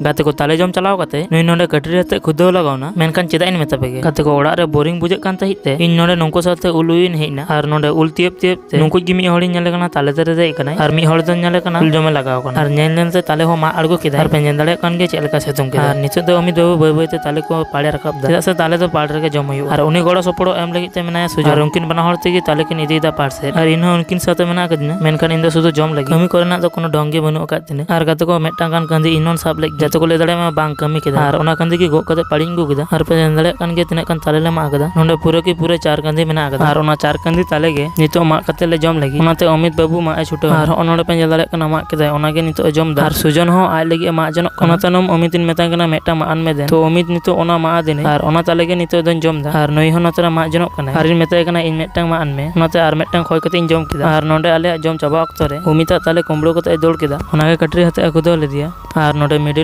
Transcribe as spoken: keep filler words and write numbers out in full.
ᱜᱟᱛᱮ ᱠᱚ, ᱛᱟᱞᱮ ᱡᱚᱢ ᱪᱟᱞᱟᱣ ᱠᱟᱛᱮ ᱱᱩᱭ ᱱᱚᱰᱮ ᱠᱟᱹᱴᱨᱤ ᱟᱛᱮ ᱠᱷᱩᱫᱟᱹᱣ ᱞᱟᱜᱟᱣ ᱮᱱᱟ᱾ ᱢᱮᱱᱠᱷᱟᱱ ᱪᱮᱫᱟᱜ ᱤᱧ ᱢᱮᱛᱟ ᱯᱮ ᱜᱮ, ᱜᱟᱛᱮ ᱠᱚ, ᱚᱲᱟᱜ ᱨᱮ ᱵᱳᱨᱤᱝ ᱵᱩᱡᱷᱟᱹᱜ ᱠᱟᱱ ᱛᱟᱦᱮᱸᱫ ᱛᱮ ᱤᱧ ᱱᱚᱰᱮ ᱱᱩᱠᱩ ᱥᱟᱶᱛᱮ ᱩᱞ ᱩᱭᱤᱧ ᱦᱮᱡ ᱮᱱᱟ᱾ ᱟᱨ ᱱᱚᱰᱮ ᱩᱞ ᱛᱤᱭᱟᱹᱵ ᱛᱤᱭᱟᱹᱵ ᱛᱮ ᱱᱩᱠᱩ ᱜᱮ ᱢᱤᱫ ᱦᱚᱲᱤᱧ ᱧᱮᱞᱮ ᱠᱟᱱᱟ ᱛᱟᱞᱮ ᱫᱟᱨᱮ ᱨᱮ ᱫᱮᱡ ᱟᱠᱟᱱᱟᱭ, ᱟᱨ ᱢᱤᱫ ᱦᱚᱲ ᱫᱚᱧ ᱧᱮᱞᱮ ᱠᱟᱱᱟ ᱩᱞ ᱡᱚᱢᱮ ᱞᱟᱜᱟᱣ ᱟᱠᱟᱱᱟ᱾ ᱟᱨ ᱧᱮᱞ ᱧᱮᱞ ᱛᱮ ᱛᱟᱞᱮ ᱦᱚᱸ ᱢᱟᱜ ᱟᱬᱜᱚ ᱠᱮᱫᱟᱭ᱾ ᱟᱨ ᱯᱮ ᱧᱮᱞ ᱫᱟᱲᱮᱭᱟᱜ ᱠᱟᱱ ᱜᱮᱭᱟ ᱪᱮᱫ ᱞᱮᱠᱟ ᱥᱤᱛᱩᱝ ᱠᱮᱫᱟ᱾ ᱟᱨ ᱱᱤᱛᱚᱜ ᱫᱚ ᱩᱢᱤᱫ ᱵᱟᱹᱵᱩ ᱵᱟᱹᱭ ᱵᱟᱹᱭ ᱛᱮ ᱛᱟᱞᱮ ᱠᱚ ᱯᱟᱲ ᱮ ᱨᱟᱠᱟᱵ ᱮᱫᱟ, ᱪᱮᱫᱟᱜ ᱥᱮ ᱛᱟᱞᱮ ᱫᱚ ᱯᱟᱲ ᱨᱮᱜᱮ ᱡᱚᱢ ᱦᱩᱭᱩᱜᱼᱟ᱾ ᱟᱨ ᱩᱱᱤ ᱜᱚᱲᱚ ᱥᱚᱯᱚᱦᱚᱫ ᱮᱢ ᱞᱟᱹᱜᱤᱫ ᱛᱮ ᱢᱮᱱᱟᱭᱟ ᱥᱩᱡᱚᱱ᱾ ᱟᱨ ᱩᱱᱠᱤᱱ ᱵᱟᱱᱟ ᱦᱚᱲ ᱛᱮᱜᱮ ᱛᱟᱞᱮ ᱠᱤᱱ ᱤᱫᱤᱭᱮᱫᱟ ᱯᱟᱲ ᱥᱮᱫ᱾ ᱟᱨ ᱤᱧ ᱦᱚᱸ ᱩᱱᱠᱤᱱ ᱥᱟᱶᱛᱮ ᱢᱮᱱᱟᱜ ᱟᱠᱟᱫᱤᱧᱟ, ᱢᱮᱱᱠᱷᱟᱱ ᱤᱧ ᱫᱚ ᱥᱩᱫᱷᱩ ᱡᱚᱢ ᱞᱟᱹᱜᱤᱫ᱾ ᱠᱟᱹᱢᱤ ᱠᱚᱨᱮᱱᱟᱜ ᱫᱚ ᱠᱳᱱᱳ ᱰᱷᱚᱝ ᱜᱮ ᱵᱟᱹᱱᱩᱜ ᱟᱠᱟᱫ ᱛᱤᱧᱟᱹ᱾ ᱟᱨ ᱜᱟᱛᱮ ᱠᱚ, ᱢᱤᱫᱴᱟᱝ ᱜᱟᱱ ᱠᱟᱸᱫᱤ ᱤᱧ ᱦᱚᱸᱧ ᱥᱟᱵ ᱞᱮᱫ ᱜᱮᱭᱟ, ᱡᱟᱛᱮ ᱠᱚ ᱞᱟᱹᱭ ᱫᱟᱲᱮᱭᱟᱜ ᱢᱟ ᱵᱟᱝ ᱠᱟᱹᱢᱤ ᱠᱮᱫᱟ᱾ ᱟᱨ ᱚᱱᱟ ᱠᱟᱸᱫᱤ ᱜᱮ ᱜᱚᱜ ᱠᱟᱛᱮ ᱯᱟᱲᱤᱧ ᱟᱹᱜᱩ ᱠᱮᱫᱟ᱾ ᱟᱨ ᱯᱮ ᱧᱮᱞ ᱫᱟᱲᱮᱭᱟᱜ ᱠᱟᱱ ᱜᱮᱭᱟ ᱛᱤᱱᱟᱹᱜ ᱜᱟᱱ ᱛᱟᱞᱮ ᱞᱮ ᱢᱟᱜ ᱟᱠᱟᱫᱟ᱾ ᱱᱚᱰᱮ ᱯᱩᱨᱟᱹ ᱠᱤ ᱯᱩᱨᱟᱹ ᱪᱟᱨ ᱠᱟᱸᱫᱤ ᱢᱮᱱᱟᱜ ᱟᱠᱟᱫᱟ᱾ ᱟᱨ ᱚᱱᱟ ᱪᱟᱨ ᱠᱟᱸᱫᱤ ᱛᱟᱞᱮ ᱜᱮ ᱱᱤᱛᱚᱜ ᱢᱟᱜ ᱠᱟᱛᱮ ᱞᱮ ᱡᱚᱢ ᱞᱟᱹᱜᱤᱫ᱾ ᱚᱱᱟᱛᱮ ᱚᱢᱤᱛ ᱵᱟᱹᱵᱩ ᱢᱟᱜ ᱮ ᱪᱷᱩᱴᱟᱹᱣ ᱮᱱᱟ᱾ ᱟᱨ ᱦᱚᱸᱜᱼᱚ ᱱᱚᱰᱮ ᱯᱮ ᱧᱮᱞ ᱫᱟᱲᱮᱭᱟᱜ ᱠᱟᱱᱟ, ᱢᱟᱜ ᱠᱮᱫᱟᱭ, ᱚᱱᱟ ᱜᱮ ᱱᱤᱛᱚᱜ ᱮ ᱡᱚᱢ ᱮᱫᱟ᱾ ᱟᱨ ᱥᱩᱡᱚᱱ ᱦᱚᱸ ᱟᱡ ᱞᱟᱹᱜᱤᱫ ᱮ ᱢᱟᱜ ᱡᱚᱱᱚᱜ ᱠᱟᱱᱟ᱾ ᱚᱱᱟ ᱛᱟᱭᱱᱚᱢ ᱚᱢᱤᱛ ᱤᱧ ᱢᱮᱛᱟᱭ ᱠᱟᱱᱟ, ᱢᱤᱫᱴᱟᱝ ᱢᱟᱜ ᱟᱱ ᱢᱮ ᱫᱮᱱ᱾ ᱛᱚ ᱚᱢᱤᱛ ᱱᱤᱛᱚᱜ ᱚᱱᱟ ᱢᱟᱜ ᱟᱹᱫᱤᱧᱟᱭ᱾ ᱟᱨ ᱚᱱᱟ ᱛᱟᱞᱮ ᱜᱮ ᱱᱤᱛᱚᱜ ᱫᱚᱧ ᱡᱚᱢ ᱮᱫᱟ᱾ ᱟᱨ ᱱᱩᱭ ᱦᱚᱸ ᱱᱚᱛᱮ ᱨᱮ ᱢᱟᱜ ᱡᱚᱱᱚᱜ ᱠᱟᱱᱟᱭ᱾ ᱟᱨᱤᱧ ᱢᱮᱛᱟᱭ ᱠᱟᱱᱟ, ᱤᱧ ᱢᱤᱫᱴᱟᱝ ᱢᱟᱜ ᱟᱱ ᱢᱮ᱾ ᱚᱱᱟᱛᱮ ᱟᱨ ᱢᱤᱫᱴᱟᱝ ᱠᱷᱚᱭ ᱠᱟᱛᱮ ᱤᱧ ᱡᱚᱢ ᱠᱮᱫᱟ᱾ ᱟᱨ ᱱᱚᱰᱮ ᱟᱞᱮᱭᱟᱜ ᱡᱚᱢ ᱪᱟᱵᱟ ᱚᱠᱛᱚ ᱨᱮ ᱚᱢᱤᱛᱟᱜ ᱛᱟᱞᱮ ᱠᱩᱢᱵᱽᱲᱩ ᱠᱟᱛᱮ ᱮ ᱫᱟᱹᱲ ᱠᱮᱫᱟ᱾ ᱚᱱᱟ ᱜᱮ ᱠᱟᱹᱴᱨᱤ ᱦᱟᱛᱮ ᱮ ᱠᱷᱩᱫᱟᱹᱣ ᱞᱮᱫᱮᱭᱟ᱾ ᱟᱨ ᱱᱚᱰᱮ ᱢᱤᱰᱤᱞ